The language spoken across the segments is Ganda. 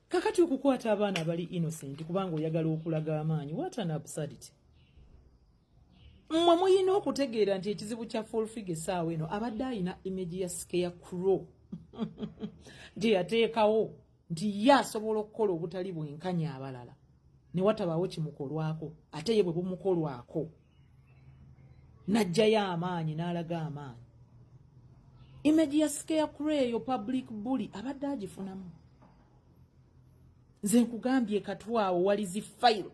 Kakati okukwata abaana abali innocent kubanga oyagala okulaga amaanyi, what an absurdity. Mmwe muyina okutegeera nti ekizibu kya Full Figure essaawa eno, abadde ayina image ya scarecrow gye yateekawo nti ye asobola okukola obutali bwenkanya abalala ne watabaawo kimukolwako, ate ye bwe bumukolwako n'ajjayo amaanyi n'alaga amaanyi. Image ya scarecrow eyo, public bully, abadde agifunamu. Nze nkugambye, katwawo wali zi file,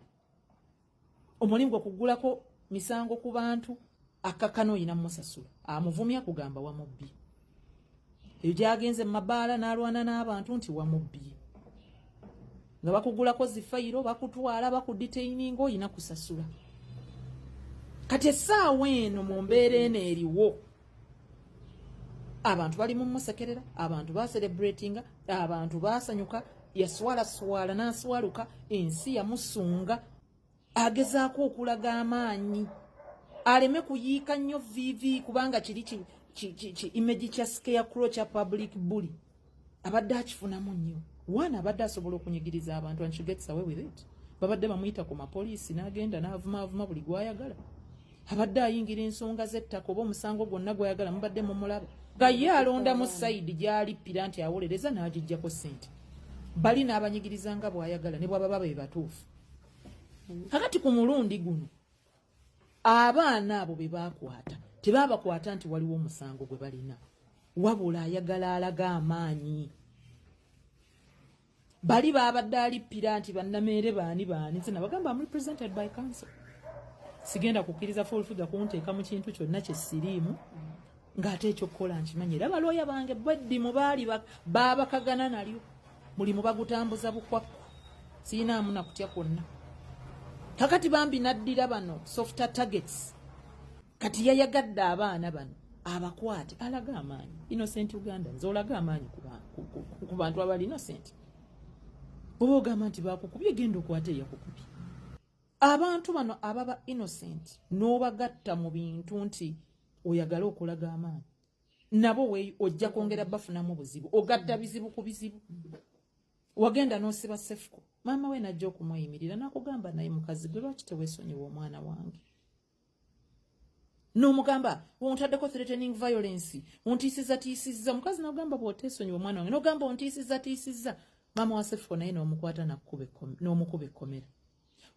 omulimu gwe kugulako misango ku bantu, akakkana oyina mumusasula, amuvumya kugamba wamubbi. Eyo gyagenze mu mabaala n'alwana n'abantu nti wamubbi, nga bakugulako zi file, bakutwala, bakudetaininga, oyina kusasula. Kati essaawa eno, mu mbeera eno eriwo, abantu bali mu musekerera, abantu bacelebratinga, abantu basanyuka. Yaswalaswala n'aswaluka, ensi yamusunga. Agezaako okulaga amaanyi aleme kuyiika nnyo vivi, kubanga kiri ki image kya scarecrow, kya public bully, abadde akifunamu nnyo. Waana abadde asobola okunyigiriza abantu and she gets away with it. Babadde bamuyita ku mapoliisi n'agenda n'avumaavuma buli gw'ayagala. Abadde ayingira ensonga z'ettaka oba omusango gwonna gw'ayagala, mubadde mumulaba nga ye alondamu side gy'alippira nti awolereza n'agijjako ssente, bali n'abanyigiriza nga bw'ayagala ne bw'ababa be batuufu. Kakati ku mulundi guno abaana abo be baakwata, tebaabakwata nti waliwo omusango gwe balina, wabula ayagala alaga amaanyi. Bali babadde alippira nti bannameere baani baani. Nze nabagamba, am represented by counsel, sigenda kukkiriza Full Figure kunteeka mu kintu kyonna kye siriimu, ng'ate ekyokukola nkimanyi. Era balooya bange bweddimu baali baabakagana nalyo, mulimu bagutambuza bukwakku, siinaamu nakutya kwonna. Kakati bambi naddira bano softer targets. Kati yayagadde abaana bano abakwate alaga amaanyi. Innocent Uganda, nze olaga amaanyi ku bantu abali innocent. Oba ogamba nti bakukubye, genda okwate eyakukubye. Abantu bano ababa innocent n'obagatta mu bintu nti oyagale okulaga amaanyi, nabo ojja kwongera bafunamu buzibu, ogatta bizibu ku bizibu. Wagenda n'osiba Sefuko, maama we najja okumweyimirira n'akugamba, "Naye mukazi gwe, lwaki teweesonyiwa omwana wange?" N'omugamba, "Ontaddeko threatening violence, ontiisiza tiisizza." Omukazi n'ogamba, "Bw'oteesonyiwa omwana wange," n'ogamba, "Ontiisiza tiisizza." Maama wa Sefuko naye n'omukwata n'omukuba ekkomera.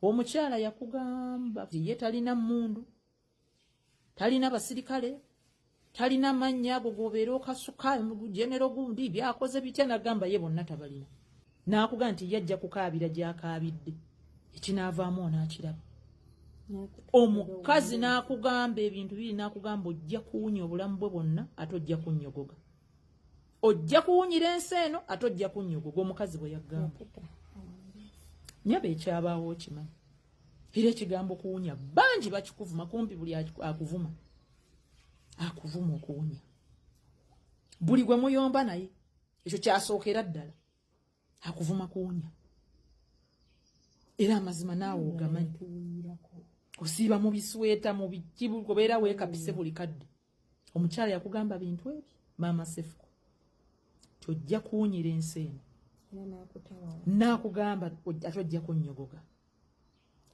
Omukyala yakugamba ye talina mmundu, talina basirikale, talina mannya ago gobeera okasuka genero gundi byakoze bitya. Nagamba ye bonna tabalina, n'akuga nti yajja kukaabira gyakaabidde, ekinaavaamu onaakiraba. Omukazi n'akugamba ebintu biri, n'akugamba, "Ojja kuwunya obulamu bwe bwonna, ate ojja kunnyogoga, ojja kuwunyira ensi eno, ate ojja kunnyogoga." Omukazi bwe yagamba, nyaba ekyabaawo okimanyi. Era ekigambo kuwunya bangi bakikuvuma, kumpi buli akuvuma akuvuma okuwunya, buli gwe muyomba naye ekyo kyasookera ddala akuvuma kuwunya. Era amazima naawe ogamanyi, osiiba mu bisweta, mu biki, obeera weekapise buli kadde. Omukyala yakugamba bintu ebyo, maama Sefuko, tojja kuwunyira ensi eno, n'akugamba ate ojja kunnyogoga,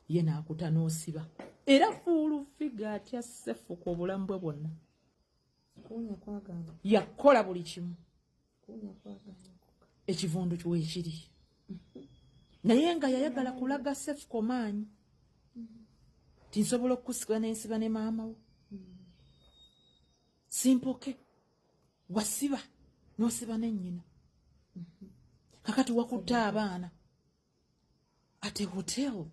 ye n'akuta n'osiba. Era Full Figure atya Sefuko obulamu bwe bwonna, yakola buli kimu. Ekivundu kiweekiri, naye nga yayagala kulaga Sefuko maanyi tinsobola okukusiba nensiba ne maama wo. Simpoke wasiba n'osiba nennyina, kakati wakutte abaana ate hotel.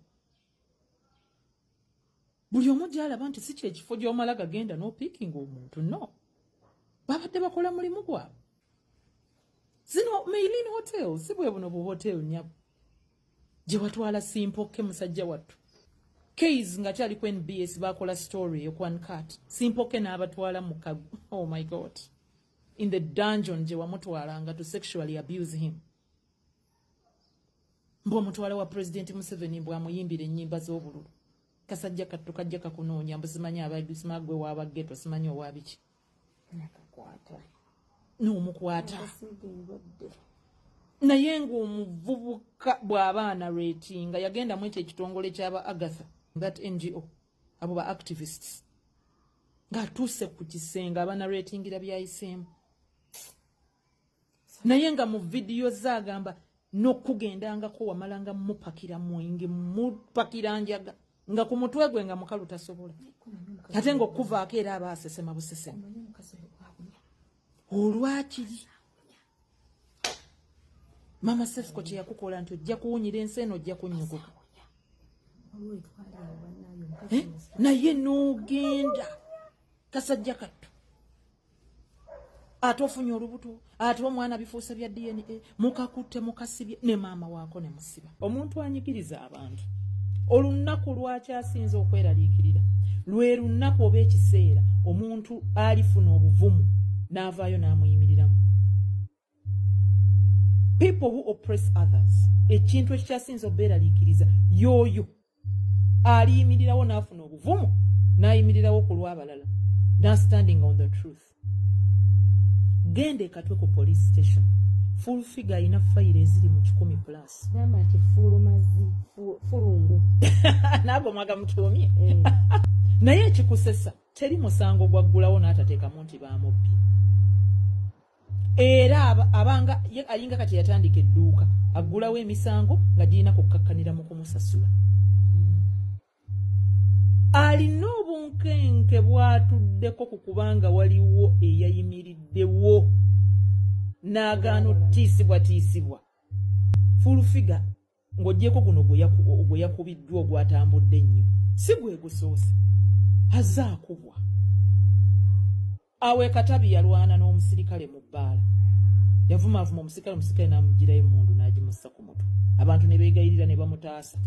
Buli omu gyalaba nti si kyekifo gy'omala gagenda n'opickinga omuntu. No, babadde bakola mulimu gwabwe. Zino Mailin Hotel, si bwe buno bu hotel nyabo gye watwala Simpoke musajja wattu case nga kyali ku NBS, bakola story ekwankat Simpoke n'abatwala mu, oh my God, in the dungeon gye wamutwalanga to sexually abuse him. Mbu omutwala wa President Museveni, mbw amuyimbira ennyimba z'obululu. Kasajja kattu kajja kakunoonya, mbu simanyi abasimagwe waaba ghetto, simanyi owabiki, n'omukwata. Naye ng'omuvubuka bw'abaana ratinga yagendamu ekyo ekitongole ky'aba Agatha, that NGO, abo ba activists, ng'atuuse ku kisenge abaana ratingira byayiseemu. Naye nga mu vidiyo ze agamba n'okugendangako wamalanga mupakira mwenge, mupakira njaga, nga ku mutwe gwe nga mukalu tasobola, ate ng'okuvaako era aba asesema busesema. Olwakiri Mama Cephco kye yakukola nti ojja kuwunyira ensi eno, ojja kunnyukuka. Eh? Naye n'ogenda kasajja kattu, ate ofunye olubuto, ate omwana bifuuse bya DNA, mukakutte mukasibye ne maama waako ne musiba. Omuntu anyigiriza abantu, olunaku lwaki asinza okweraliikirira lwe lunaku oba ekiseera omuntu alifuna obuvumu n'avaayo n'amuyimiriramu. People who oppress others, ekintu ekikyasinza obeeraliikiriza y'oyo aliyimirirawo n'afuna obuvumu n'ayimirirawo ku lw'abalala, standing on the truth. Genda ekatwe ku police station, Full Figure alina fayiro eziri mu 100 plus. Gamba nti fulumazi fulungu. Naago mwagamutuumye. Naye ekikusesa, teri musango gwaggulawo n'atateekamu nti bamubbye. Era abanga ye alinga kati yatandika edduuka, aggulawo emisango nga girina kukkakkanira mu kumusasula. Alina obunkenke bw'atuddeko ku kubanga waliwo eyayimiriddewo n'agaana otiisibwatiisibwa. Full Figure, ng'oggyeko guno gwe yakubiddwa ogwatambudde ennyo, si gwe gusoose azze akubwa. Awo ekatabi yalwana n'omusirikale mu bbaala, yavumaavuma omusirikale, omusirikale n'amugirayo emmundu n'agimussa ku mutwe, abantu ne beegayirira ne bamutaasa.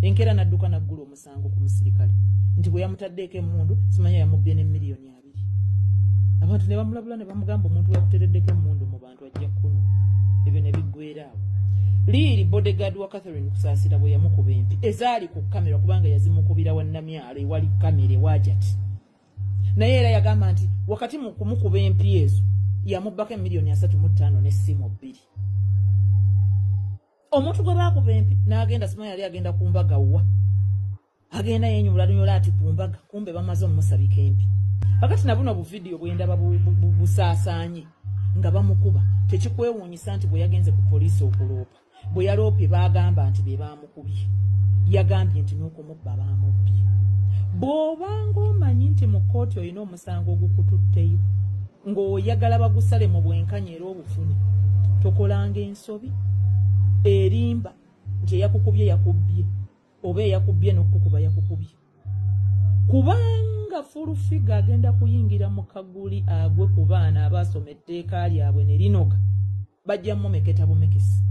Enkeera n'adduka n'aggula omusango ku musirikale nti bwe yamutaddeeko emmundu, simanya yamubbye ne miliyoni 20. Abantu ne bamulabula ne bamugamba, omuntu weyakutereddeko emmundu mu bantu ajja kkuno. Ebyo ne biggwera awo. Liiri bodyguard wa Catherine Kusaasira bwe yamukuba empi ezaali ku kamera, kubanga yazimukubira wannamyalo ewali kamera ewajati. Naye era yagamba nti wakati mu kumukuba empi ezo yamubbako emiliyoni 35 n'essimu 2. Omuntu gwe baakuba empi n'agenda, simanyi yali agenda ku mbaga wa, agenda yenyulanyola ati ku mbaga, kumbe bamaze omumusabika empi. Kakati nabuno buvidiyo bwendaba busaasaanye nga bamukuba, tekikwewuunyisa nti bwe yagenze ku poliisi okuloopa, bwe yaloopye baagamba nti be baamukubye. Yagambye nti n'okumubba baamubbye. Bw'obanga omanyi nti mu kkooti olina omusango ogukututteyo ng'oyagala bagusale mu bwenkanya era obufune, tokolanga ensobi erimba nti eyakukubye yakubbye, oba eyakubbye n'okukuba yakukubye, kubanga Full Figure agenda kuyingira mu kaguli agwe ku baana abaasoma etteeka lyabwe ne linoga. Bajja mumeketa bumekesi,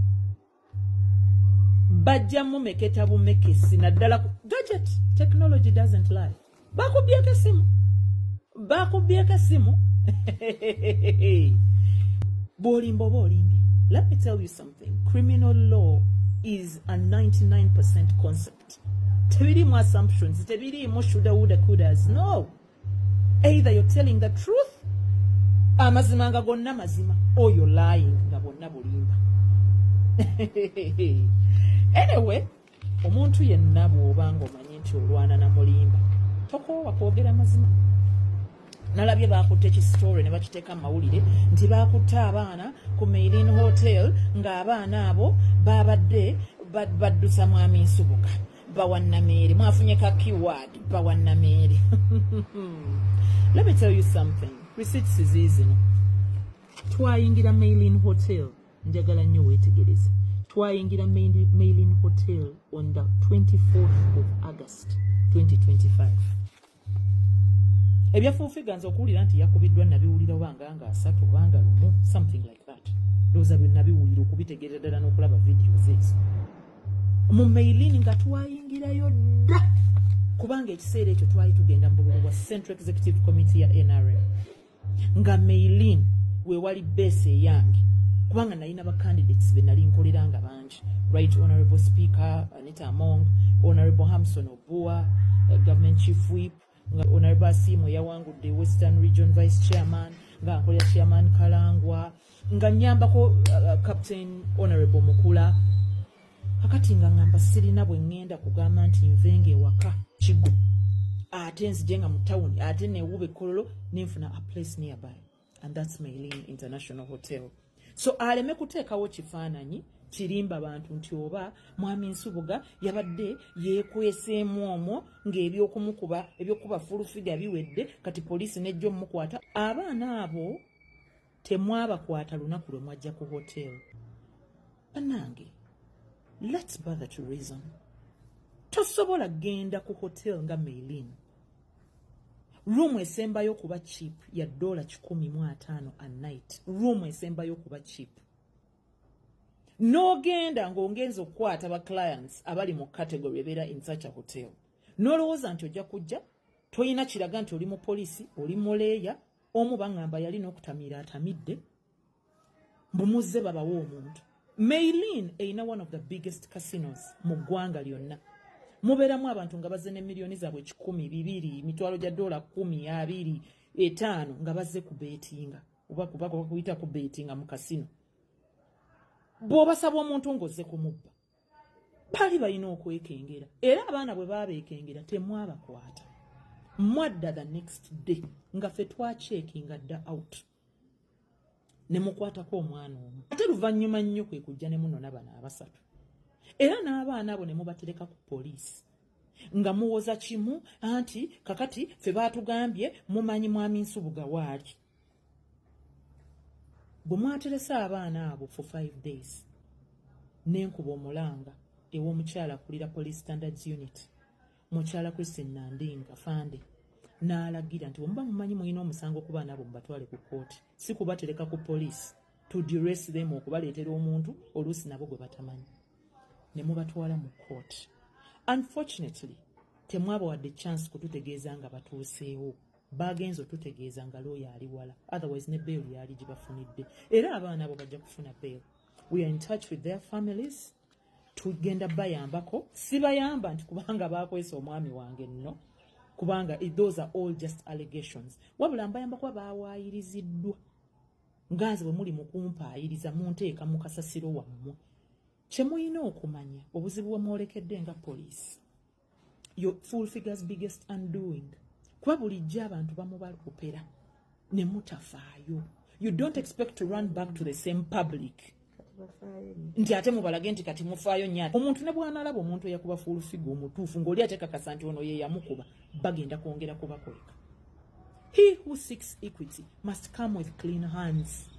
bajja mumeketa bumekesi, naddala gadget technology doesn't lie. Bakubyeko essimu, bakubyeko essimu, bw'olimba oba olimbye. Let me tell you something, criminal law is a 99% concept. Tebiriimu assumptions, tebiriimu shoulda, woulda, couldas. No, either you're telling the truth, amazima nga gonna mazima, or you're lying nga bonna bulimba. Anyway, omuntu yenna bw'oba nga omanyi nti olwana na mulimba, tokoowa kwogera mazima. Nalabye bakutte ekisitore ne bakiteeka mu mawulire nti bakutte abaana ku Mailin Hotel, ng'abaana abo babadde baddusa Mwami Nsubuga bawannameere. Mwafunye ka keyword, bawannameere. Let me tell you something, receipts ziizino. Twayingira Mailin Hotel, njagala nnyo weetegereze, twayingira Mailin Hotel on the 24th of August 2025. Ebya Full Figure nze okuwulira nti yakubiddwa nabiwulira obanga nga 30 obanga 1, something like that. Ndowooza bwe nabiwulira okubitegeerera ddala n'okulaba videos ezo mu Mailin nga twayingirayo dda, kubanga ekiseera ekyo twali tugenda mu bululu bwa Central Executive Committee ya NRM, nga Mailin wewali base eyange, kubanga nalina ba candidates be nali nkolera nga bangi: Right Honorable Speaker Anita Among, Honorable Hamson Obua, Government Chief Whip, nga Honorable Asimu yawangudde Western Region Vice Chairman, nga nkolera Chairman Kalangwa, nga nyambako Captain Honorable Mukula. Kakati nga ngamba sirina bwe ŋŋenda kugamba nti nvenga ewaka Kigo, ate nzije nga mu tawuni, ate newuba ekkololo, nenfuna a place nearby, and that's Maylin International Hotel. So aleme kuteekawo kifaananyi kirimba bantu nti oba Mwami Nsubuga yabadde yeekweseemu omwo ng'ebyokumukuba, ebyokuba Full Figure biwedde, kati poliisi nejja omukwata. Abaana abo temwabakwata lunaku lwe mwajja ku hotel. Bannange, let's bother to reason. Tosobola genda ku hotel nga Maylin, room esembayo kuba cheap ya $150 a night, room esembayo kuba cheap, n'ogenda ng'ogenza okukwata ba clients abali mu category ebeera in such a hotel, n'olowooza nti ojja kujja tolina kiraga nti oli mu poliisi, oli muleeya. Omu baŋŋamba yali n'okutamiira, atamidde, mbumuzze babawe omuntu. Maylin erina one of the biggest casinos mu ggwanga lyonna. Mubeeramu abantu nga bazze ne miliyoni zaabwe 100, 200, emitwalo gya dola 10, 20, 50, nga bazze kubeetinga oba kuyita kubeetinga mu casino. Bw'obasaba omuntu ng'ozze kumubba, bali balina okwekengera. Era abaana bwe baabeekengera, temwabakwata, mwadda the next day nga ffe twacheckinga dda out, ne mukwatako omwana omu. Ate luvannyuma nnyo kwe kujja ne munona bano abasatu, era n'abaana abo ne mubatereka ku poliisi nga muwoza kimu anti kakati ffe baatugambye mumanyi Mwami Nsubuga waali. Bwe mwaterese abaana abo for 5 days, nenkuba omulanga ew'omukyala akulira Police Standards Unit, mukyala Christine Nandinga Fande, n'alagira nti bwemuba mumanyi mulina omusango ku baana abo, mubatwale ku kkooti, si kubatereka ku poliisi to duress them, okubaleetera omuntu oluusi nabo gwe batamanyi, ne mubatwala mu kkooti. Unfortunately, temwabawadde chance kututegeeza nga batuuseewo. Bagenza otutegeeza nga looya ali wala, otherwise ne bail yali gibafunidde. Era abaana abo bajja kufuna bail. We are in touch with their families. Tugenda bayambako, sibayamba nti kubanga bakwesa omwami wange nno, kubanga those are all just allegations, wabula mbayamba kuba bawaayiriziddwa nga nze bwe muli mukumpaayiriza, munteeka mu kasasiro wammwe. Kye mulina okumanya, obuzibu bwe mwolekedde nga poliisi, your Full Figure's biggest undoing, kuba bulijjo abantu bamubalopera ne mutafaayo. You don't expect to run back to the same public nti ate mubalage nti kati mufaayo nnyo. Omuntu ne bw'anaalaba omuntu eyakuba Full Figure omutuufu, ng'oli atekakasa nti ono ye yamukuba, bagenda kwongera kubakweka. He who seeks equity must come with clean hands.